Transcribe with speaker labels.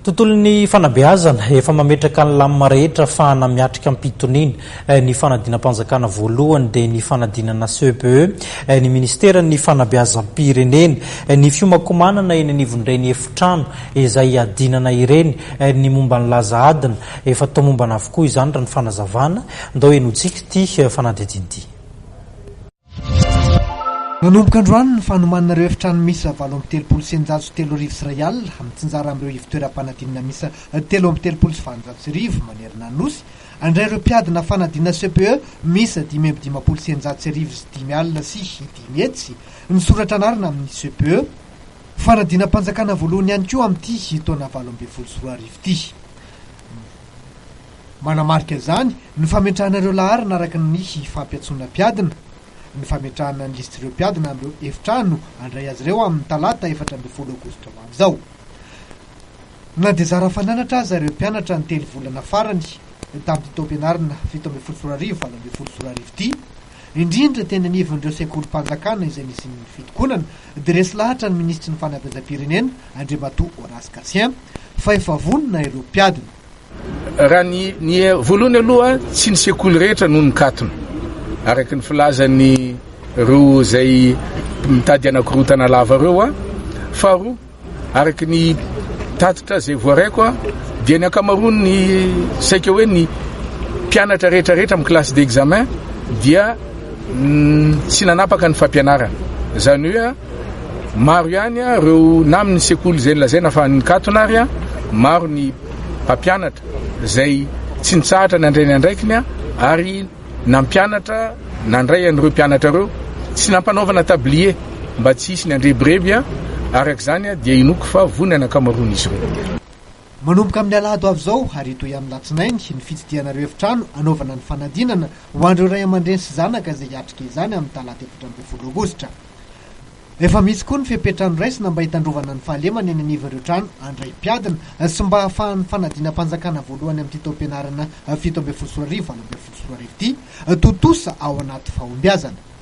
Speaker 1: Tontolon'ny fanabeazana, efa mametraka ny lamina rehetra ahafahana miatrika am-pitoniana ny fanadinam-panjakana voalohany dia ny fanadinana CEPE, ny minisiteran'ny fanabeazam-pirenena. Ny fiomankomanana eny anivon'ireny efitrano izay hiadinana ireny ny momba ny laza adina, efa tomombana avokoa izany raha ny fanazavana. Ndao henointsika ity fanadihadiana ity.
Speaker 2: Nanomboka androany ny fanomanana ireo efitrano miisa 3638 31 mitsinjara amin'ireo ivon-toeram-panadinana miisa 1833 manerana ny Nosy, handray ireo mpiadina fanadinana CPE miisa 655 505 nisoratra anarana amin'ny CPE. Fanadinam-panjakana voalohany ihany koa amin'ity taona 2018 ity. Manamarika izany ny fametrahana ireo laharana araka ny fampiantsoana mpiadina, ny fametrahana ny lisitr'ireo mpiadina amin'ireo efitrano handray azy ireo amin'ny talata 14 aogositra ho avy izao. Na dia zara fananatra aza ireo mpianatra ny telo volana farany tamin'ity taom-pianarana 2017 2018 ity, indrindra teny anivon'ireo sekolim-panjakana izay nisian'ny fitokonana, dia resy lahatra ny minisitry ny fanabeazam-pirenena, Andriamatoa Horace Gatien, fa efa vonona ireo mpiadina.
Speaker 3: Raha ny ny voalohany aloha tsy ny sekoly rehetra no nikatona araka ny filazan'ny ireo izay mitady anakorontana lava ireo a. Faharoa araka ny tatitra izay voaraiko a dia ny ankamaroan'ny saika hoe ny mpianatra rehetra rehetra amin'ny classe d'examen dia tsy nanapaka ny fampianarana. Izany hoe a maro ihany ireo na amin'ny sekoly izay nolazaina fa nikatona ary maro ny mpampianatra izay tsy nitsahatra nandray ny andraikiny ary nampianatra nandray an'ireo mpianatra ireo, tsy nampanaovana tablier mba tsy hisy ny handrebireby, araka izany dia inoako fa vonona ny ankamaroan'izy ireo.
Speaker 2: Manomboka amin'ny alahady ho avy izao ary hitohy amin'ny latsinainy ny fitsidihana ireo efitrano hanaovana ny fanadinana ho an'ireo ray aman-dreny sy zanaka izay hiatrika izany amin'ny talata 14 aogositra. Efa misy koa ny fepetra noraisina mba hitandrovana ny fahalemana eny anivon'ireo trano handray mpiadina sy mba hahafahan'ny fanadinam-panjakana voalohany amin'ity taom-pianarana 2017 2018 ity tontosa ao anaty fahombiazana.